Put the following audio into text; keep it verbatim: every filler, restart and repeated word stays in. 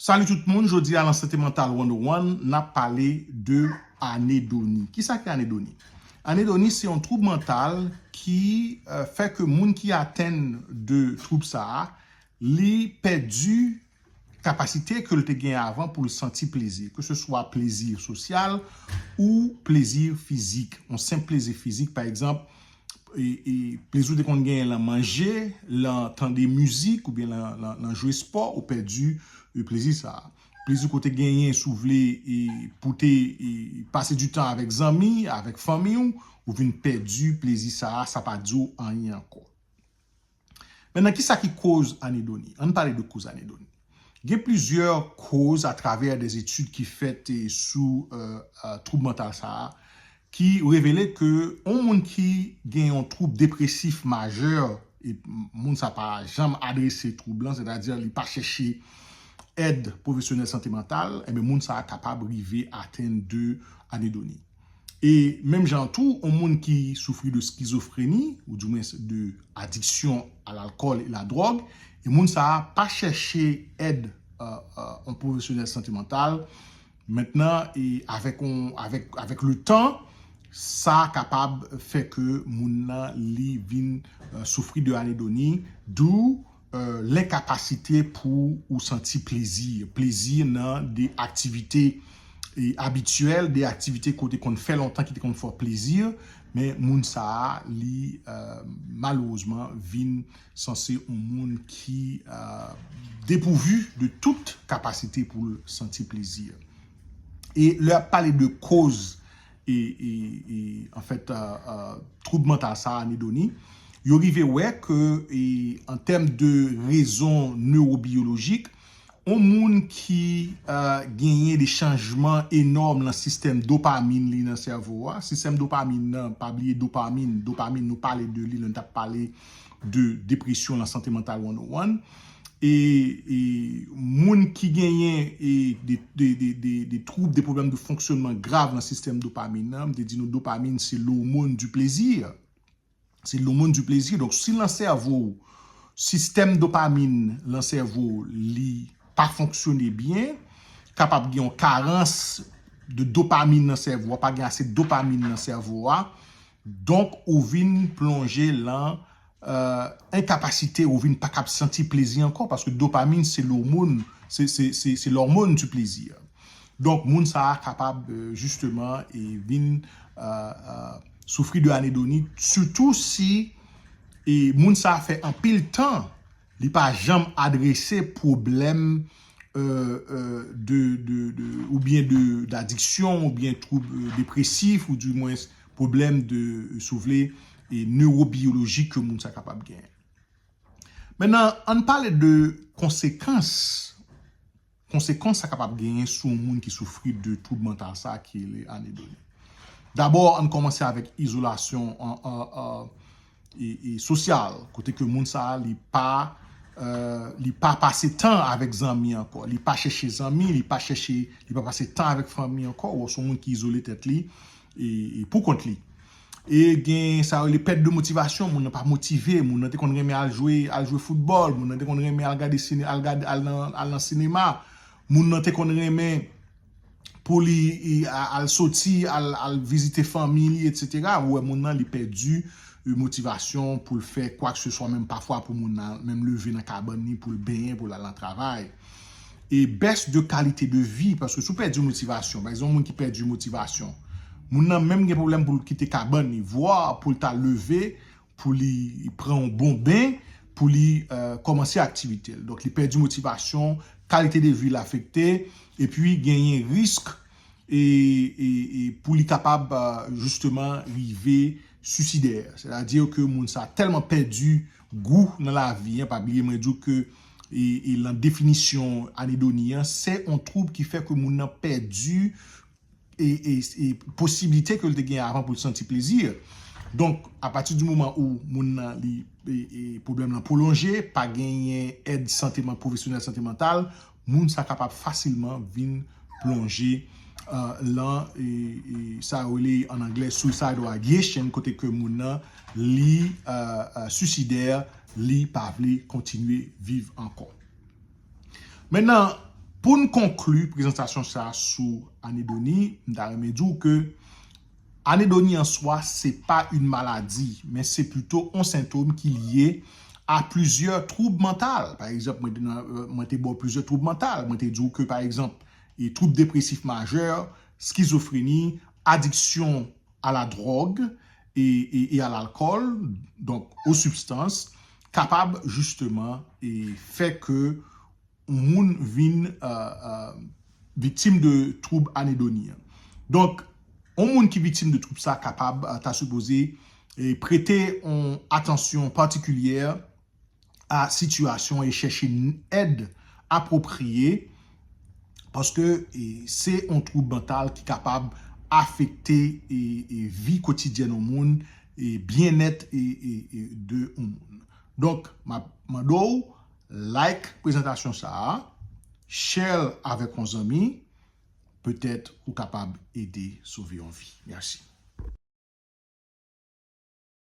Salut tout moun, jodi a nan Sante Mantal one oh one, n ap pale de anedoni. Kisa ki anedoni? Anedoni se yon twoub mantal ki uh, fè ke moun ki atenn de twoub sa a, li pèdi kapasite ke l te gen avan pou l santi plezi, ke se swa plezi sosyal ou plezi fizik. Yon senp plezi fizik, pa egzanp, e, e plezi w te konn genyen lan manje, lan tande mizik oubyen lan, lan, lan jwe spò, ou pèdi e, plezi sa a. Plezi w te genyen, si w vle, e, pou te e, pase du tan avèk zanmi, avèk fanmi w, ou vin pèdi plezi sa a, sa pa di w anyen ankò. Mentnan, kisa ki koz anedoni? Ann pale de koz anedoni. Gen plizyè koz atravè de etid ki fèt e, sou e, e, twoub mantal sa a, ki revele ke yon moun ki gen yon twoub depresif majè, e moun sa pa janm adrese twoub lan, sètadi li pa chèche èd pwofesyonèl sante mantal, ebyen moun sa a kapab rive atenn de anedoni. E menm jan tou, yon moun ki soufri de skizofreni, ou di mwens de adiksyon a lalkòl e ladwòg, e moun sa a pa chèche èd yon pwofesyonèl sante mantal. Mentnan, e avèk, on, avèk, avèk le tan, sa kapab fè ke moun nan li vin uh, soufri de anedoni, d'où uh, lenkapasite pou ou santi plezi, plezi nan de aktivite e abityèl, de aktivite ke w te konn fè lontan ki te konn fè w plezi, men moun sa a, li uh, malerezman vin sanse yon moun ki uh, depouvi de tout kapasite pou l santi plezi. E lè ap pale de koz e, e, e anfèt, uh, uh, twoub mantal sa a, anedoni, yo rive wè ke e, an tèm de rezon newobiyolojik, yon moun ki uh, genyen de chanjman enòm nan sistèm dopamin li nan sèvo a. Sistèm dopamin nan, pa bliye dopamin, dopamin nou pale de li lè n t ap pale de depresyon lan Sante Mantal one oh one. E, e moun ki genyen e, de, de, de, de, de twoub, de pwoblèm de fonksyonman grav nan sistèm dopamin nan, m te di nou dopamin se lòmòn di plezi. Se lòmòn di plezi. Donk, si lan sèvo w, sistèm dopamin lan sèvo w, li pa fonksyone byen, kapab gen yon karans de dopamin nan sèvo a, pa gen ase dopamin nan sèvo a, donk, ou vin plonje lan uh, enkapasite ou vin pa kab santi plezi ankò, paske dopamin se lòmòn, se, se, se, se lòmòn di plezi. Donk, moun sa a kapab uh, jisteman e vin uh, uh, soufri de anedoni, sitou si e moun sa a fè anpil tan li pa janm adrese pwoblèm euh, euh, de, de, de, oubyen de, d'adiksyon, oubyen twoub euh, depresif, ou di mwens pwoblèm de, euh, si w vle, e newobiyolojik ke moun sa kapab genyen. Mentnan, ann pale de konsekans, konsekans sa kapab genyen sou yon moun ki soufri de twoub mantal sa ki rele anedoni. Dabò, ann kòmanse avèk izolasyon an, an, an, e, e sosyal, kote ke moun sa a, li pa, euh, li pa pase tan avèk zanmi ankò, li pa chèche zanmi, li pa chèche, li pa pase tan avèk fanmi ankò, ou se yon moun ki izole tèt li e, e pou kont li. E gen sa yo rele pèt de motivasyon, moun nan pa motive, moun nan te konn renmen al jwe, al jwe foutbòl, moun nan te konn renmen al gade sine, al gade, al nan, al nan sinema, moun nan te konn renmen pou li al soti, al, al vizite fanmi li, etsetera. Ou wè moun nan li pèdi motivasyon pou l fè kwakeseswa, menm pafwa pou moun nan menm leve nan kabann li pou l benyen, pou l al nan travay. E bès de kalite de vi, paske si w pèdi motivasyon, pa egzanp, moun ki pèdi motivasyon, moun nan menm gen pwoblèm pou l kite kabann li, vwa pou l ta leve, pou li pran yon bon ben, pou li uh, kòmanse aktivite l. Donk, li pèdi motivasyon, kalite de vi l afekte, epi genyen risk e, e, e pou li kapab uh, jisteman rive sisidè. Sètadi ke moun sa tèlman pèdi gou nan lavi an, pa bliye mwen di w ke e, e lan definisyon anedoni an, se yon twoub ki fè ke moun nan pèdi e, e, e posiblite ke l te gen avan pou l santi plezi. Donk, apati di moman ou moun nan li e, e pwoblèm nan pwolonje, pa genyen èd sante man- pwofesyonèl sante mantal, moun sa kapab fasilman vin plonje uh, lan e, e, sa yo rele an anglè suicidal ideation, kote ke moun nan li uh, uh, sisidè, li pa vle kontinye viv ankò. Mentnan, Pou n konkli prezantasyon sa a sou anedoni, m ta renmen di w ke anedoni an swa, se pa yon maladi, men se plito yon sentòm ki lye a plizyè twoub mantal. Pa egzanp, mwen te, nan, euh, mwen te ba w plizyè twoub mantal. Mwen te di w ke, pa egzanp, e twoub depresif majè, skizofreni, adiksyon a la dròg e, e, e a lalkòl, donk, o sibstans, kapab jisteman e fè ke yon moun vin euh, euh, viktim de twoub anedoni an. Donk, yon moun ki viktim de twoub sa kapab euh, ta sipoze e prete yon atansyon patikilyè a sitiyasyon e chèche èd apwopriye, paske e, se yon twoub mantal ki kapab afekte e, e vi kotidyèn yon moun e byennèt e, e, e de yon moun. Donk, m ap mande w like prezantasyon sa a, share l avèk yon zanmi, petèt ou kapab ede sove yon vi. Mèsi.